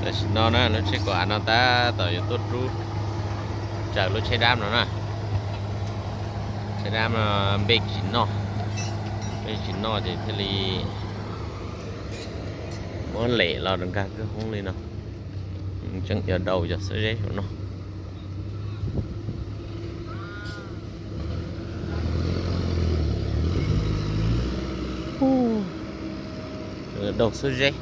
Tam sim no na, lub tsheb kaum av no tab tom yuav tuaj rub raws lub tsheb dab no na. Tsheb dab no npe tsis noj, npe tsis noj ces thiaj li muab lem los rau nkag kwj hoob li no. Tseem yuav daus cov xwb zeb saum no. Daus xwb zeb.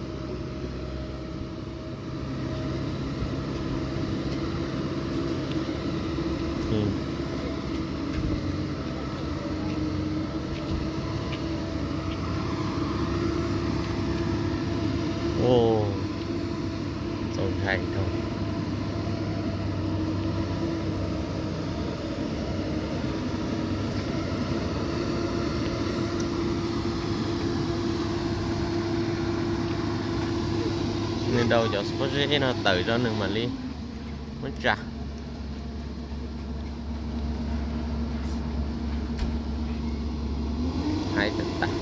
Txaus ntshai dhau. Nws daus cov pob zeb no tawm rau nws mam li muab tsa. Hais tag tag.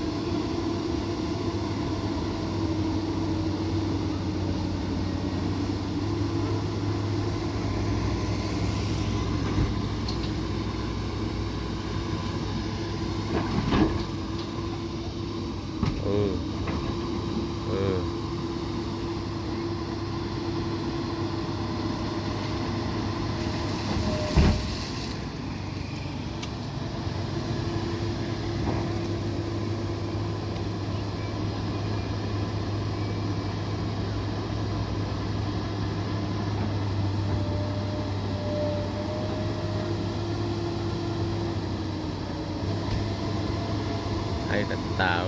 Hais tag tag.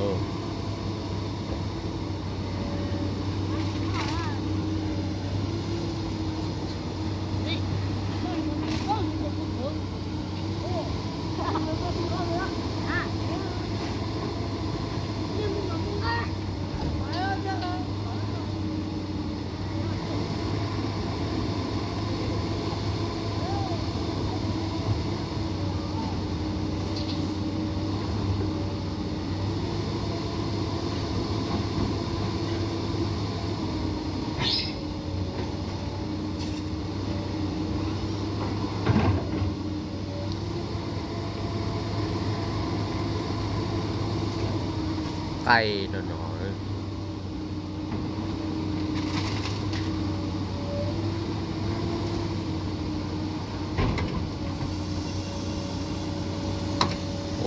Qaij no no.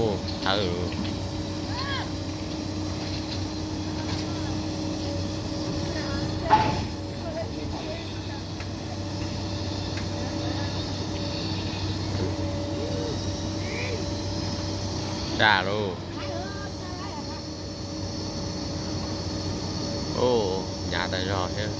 Ua tawv. Tsa lauj. Ua, hnyav tas zog thiab.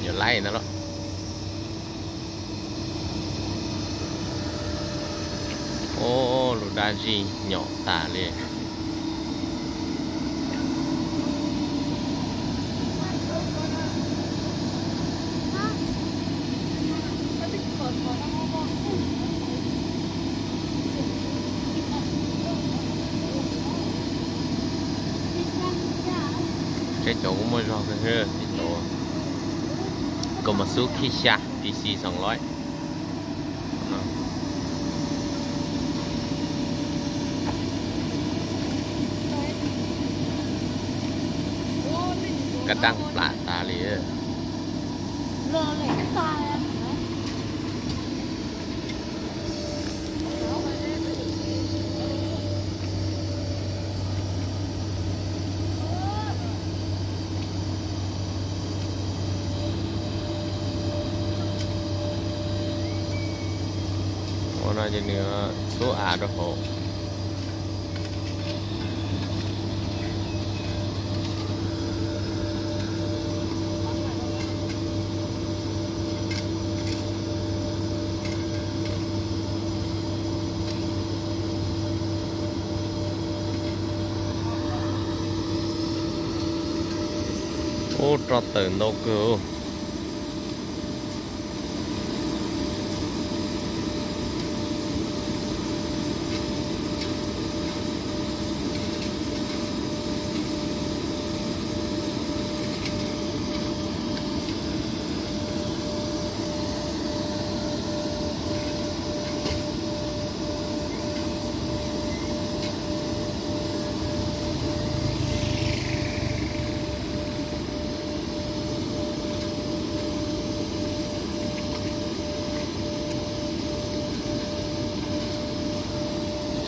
Yuav laij no los. Ua, lub dab zis nyom tas li. Teb cov kuj muaj zog kawg, teb cov Komatsu khij xya D C xoom loj. Kaj daj plam tas li. Ua no ces nws xub av rau hauv. Ub, roj tawm ntau kawg.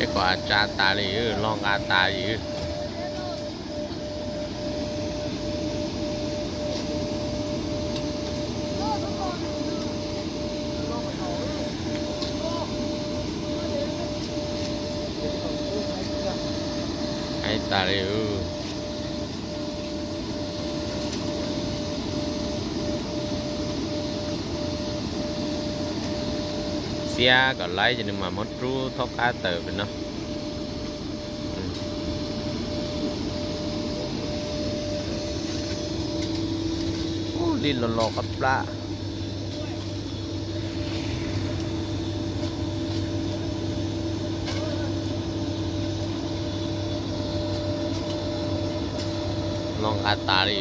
Kom tsa tas li, los nqa tas li. Aib tas li. Xiab kom laib ces nws mam muab rub thaub qab tawm pem no. Ub, li los los qab plab. Los nqa tas li.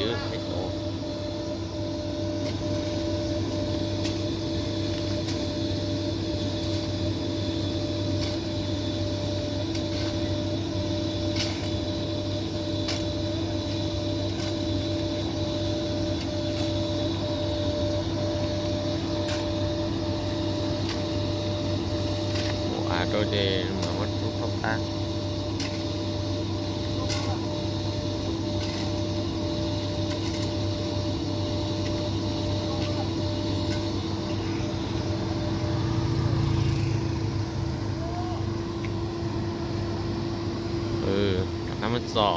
Mus av rau ces mam muab rub thaub qab. Rov qab muab txo.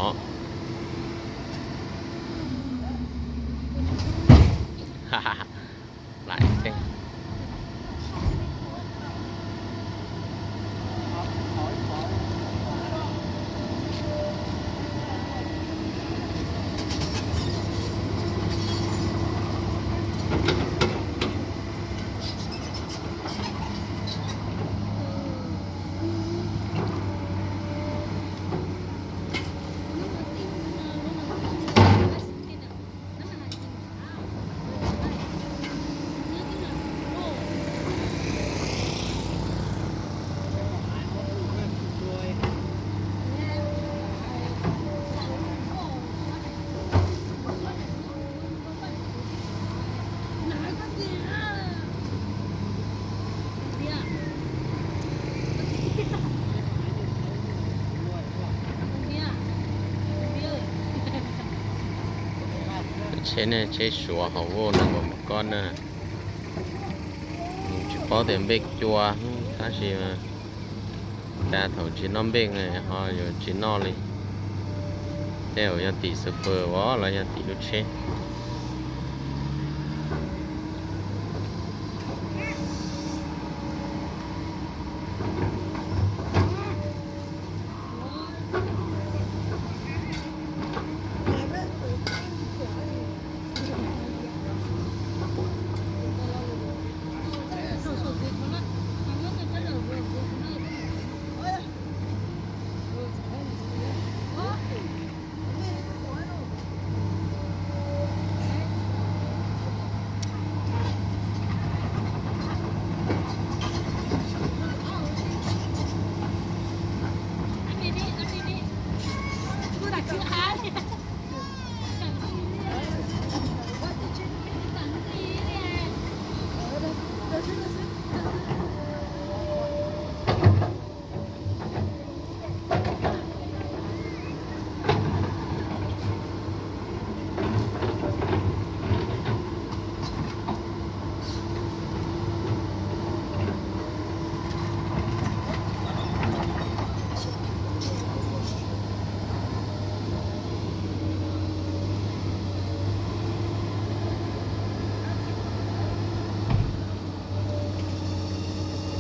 Tsheb ne, tsheb Suav hauv Voj no, kob na. Tsis paub tias npej cua tab sis cas thaum tsis noj npej ho yuav tsis noj li. Tej zaum yog tim xu fws los yog tim lub tsheb.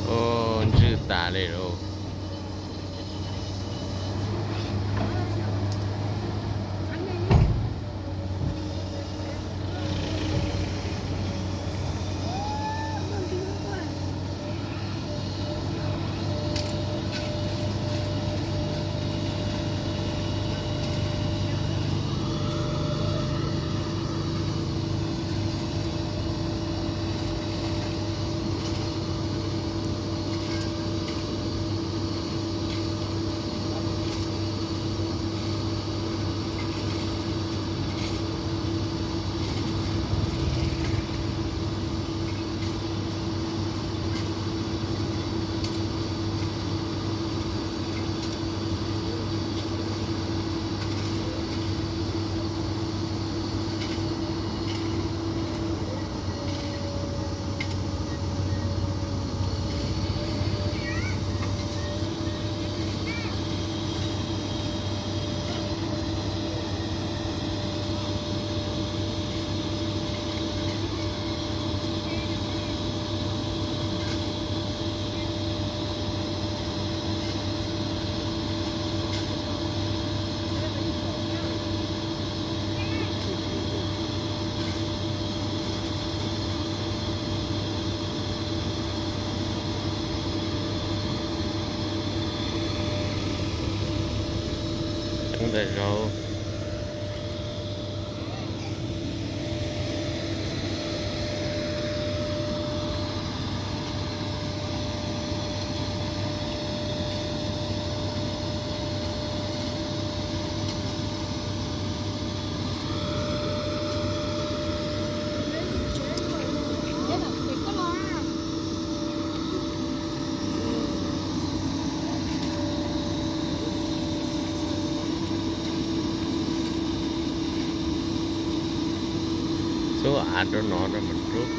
Ub, ntswj tas li lauj. Zaub. Xub av rau no rau mas rub.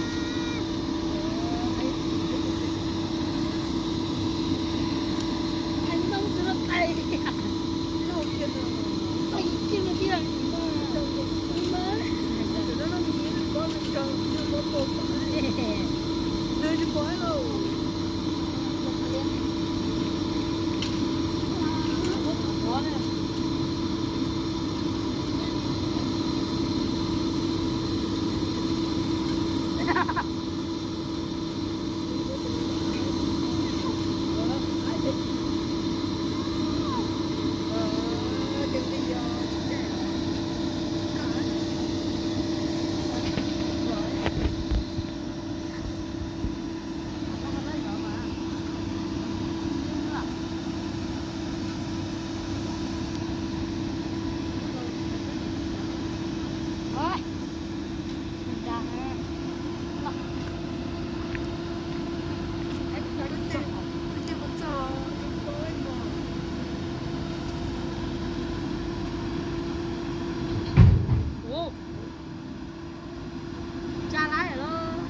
Tsa laib lawm,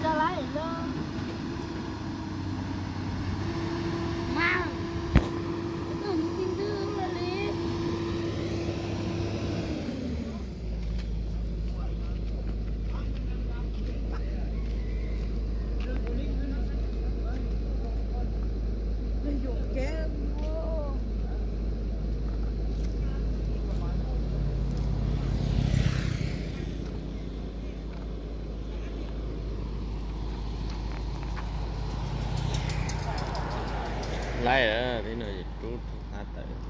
tsa laib lawm. Mas, tus ntwg li. Laib, tib no rub qab tawm.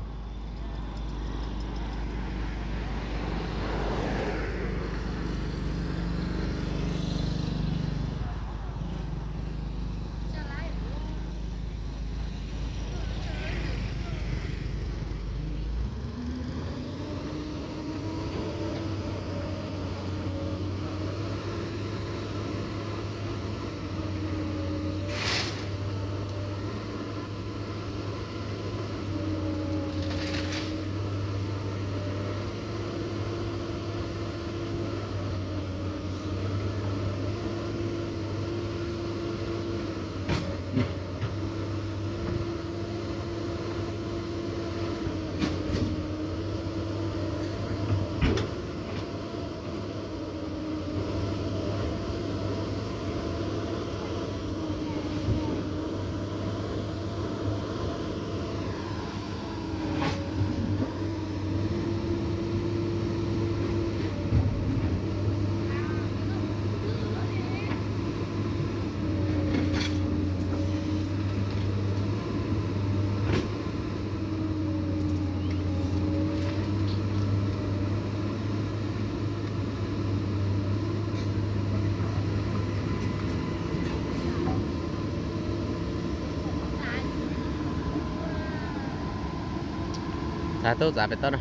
Txav tub txav pem toj no.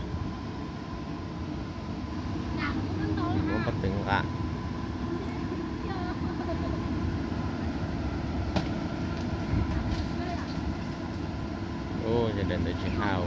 Muab pob tw nqa. Ub, yog daim ntawd tsis haj.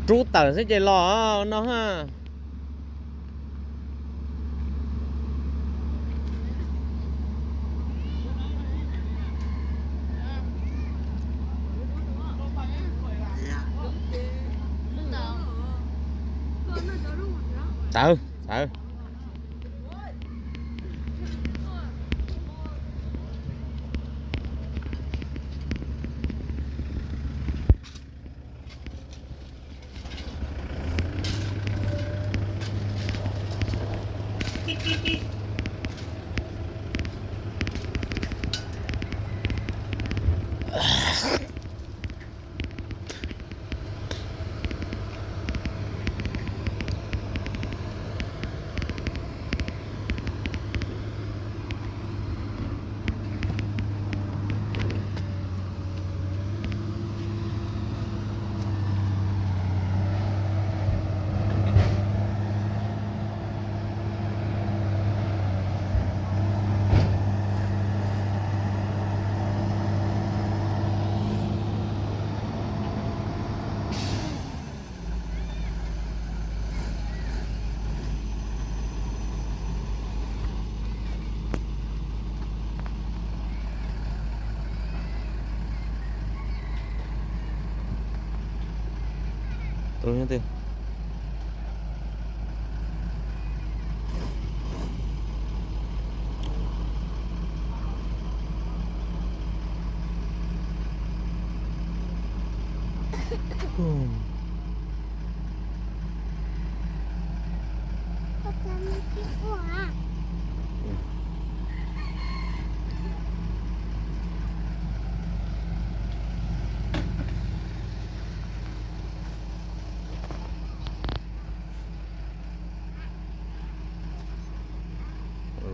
Rub tawm xwb ces los no ha. Tawv, tawv.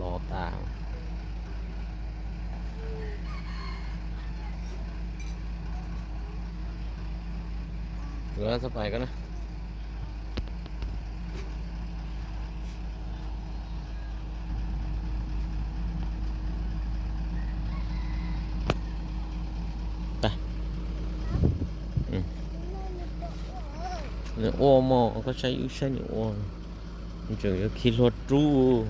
Los tas. Nkawd txhob pais ko na. Nws ua mog, koj saib wb saib nws ua. Tseem yuav khi hlua rub.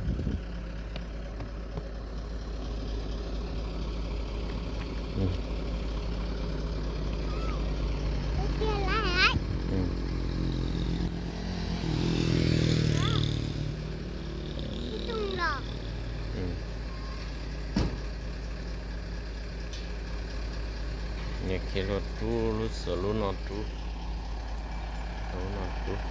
Nws khi hlua rub lub xua lub no rub, lub no rub.